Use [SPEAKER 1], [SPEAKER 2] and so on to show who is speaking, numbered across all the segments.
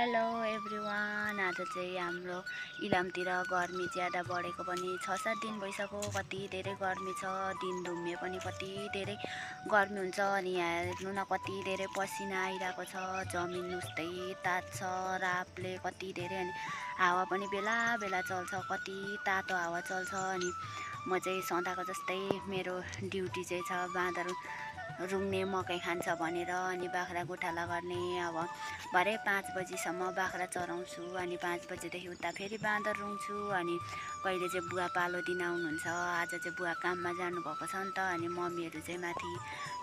[SPEAKER 1] Hello everyone. आज चाहिँ हाम्रो इलामतिर गर्मी ज्यादा बढेको पनि 6-7 दिन भइसक्यो। कति धेरै गर्मी छ, दिन धुम्मे पनि कति धेरै गर्मी हुन्छ। अनि यहाँ हेर्नु न, कति धेरै पसिना आइरहेको छ। जमिन उस्तै तात्छ रापले कति धेरै। अनि हावा पनि बेला बेला चल्छ, कति तातो हावा चल्छ। अनि म चाहिँ सदाको जस्तै मेरो ड्युटी चाहिँ छ बाँदर रुङ्ने मकै खान्छ भनेर। अनि बाख्रा गोठाला गर्ने। अब भरे 5 बजीसम्म बाख्रा चराउँछु। अनि 5 बजीदेखि उता फेरि बाँदर रुङ्छु। अनि कहिले चाहिँ बुवा पालो दिन आउनुहुन्छ। आज चाहिँ बुवा काममा जानुभएको छ नि त। अनि मम्मीहरू चाहिँ माथि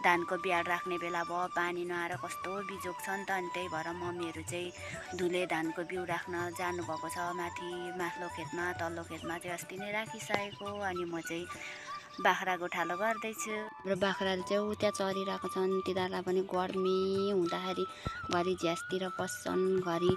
[SPEAKER 1] धानको बियाड राख्ने बेला भयो, पानी नआएर कस्तो बिजोग छ नि त। अनि त्यही भएर मम्मीहरू चाहिँ धुले धानको बिउ राख्न जानुभएको छ माथि माथिल्लो खेतमा। तल्लो खेतमा चाहिँ अस्ति नै राखिसकेको। अनि म चाहिँ बाख्रा गोठालो गर्दैछु। र बाख्राहरू चाहिँ उता चरिरहेको छन्। तिनीहरूलाई पनि गर्मी हुँदाखेरि घरि झ्यासतिर पस्छन्, घरि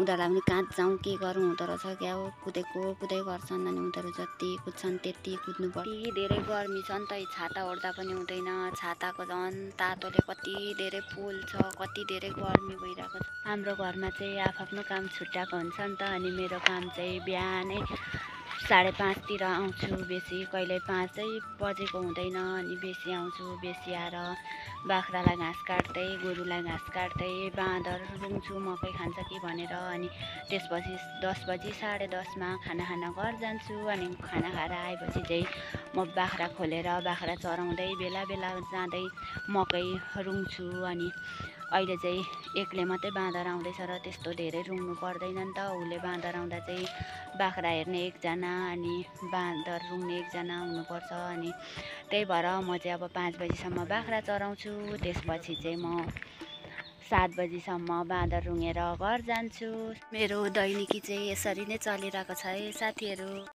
[SPEAKER 1] उनीहरूलाई पनि कहाँ जाउँ के गरौँ हुँदो रहेछ क्या हो। कुदेको कुदै गर्छन्। अनि उनीहरू जति कुद्छन् त्यति कुद्नु पर्छ। कति धेरै गर्मी छ नि त, छाता ओढ्दा पनि हुँदैन। छाताको झन् तातोले कति धेरै पोल्छ, कति धेरै गर्मी भइरहेको छ। हाम्रो घरमा चाहिँ आफ्नो काम छुट्याएको हुन्छ नि त। अनि मेरो काम चाहिँ बिहानै 5:30तिर आउँछु। बेसी कहिले 5 बजेको हुँदैन। अनि बेसी आउँछु। बेसी आएर बाख्रालाई घाँस काट्दै, गोरुलाई घाँस काट्दै, बाँदर रुङ्छु मकै खान्छ कि भनेर। अनि त्यसपछि 10 बजी 10:30मा खाना खान घर जान्छु। अनि खाना खाएर आएपछि चाहिँ म बाख्रा खोलेर बाख्रा चराउँदै बेला बेला जाँदै मकै रुङ्छु। अनि अहिले चाहिँ एक्लै मात्रै बाँदर आउँदैछ र त्यस्तो धेरै रुङ्नु पर्दैन नि त। उसले बाँदर आउँदा चाहिँ बाख्रा हेर्ने एकजना अनि बाँदर रुङ्ने एकजना हुनुपर्छ। अनि त्यही भएर म चाहिँ अब 5 बजीसम्म बाख्रा चराउँछु। त्यसपछि चाहिँ म 7 बजीसम्म बाँदर रुँगेर घर जान्छु। मेरो दैनिकी चाहिँ यसरी नै चलिरहेको छ है साथीहरू।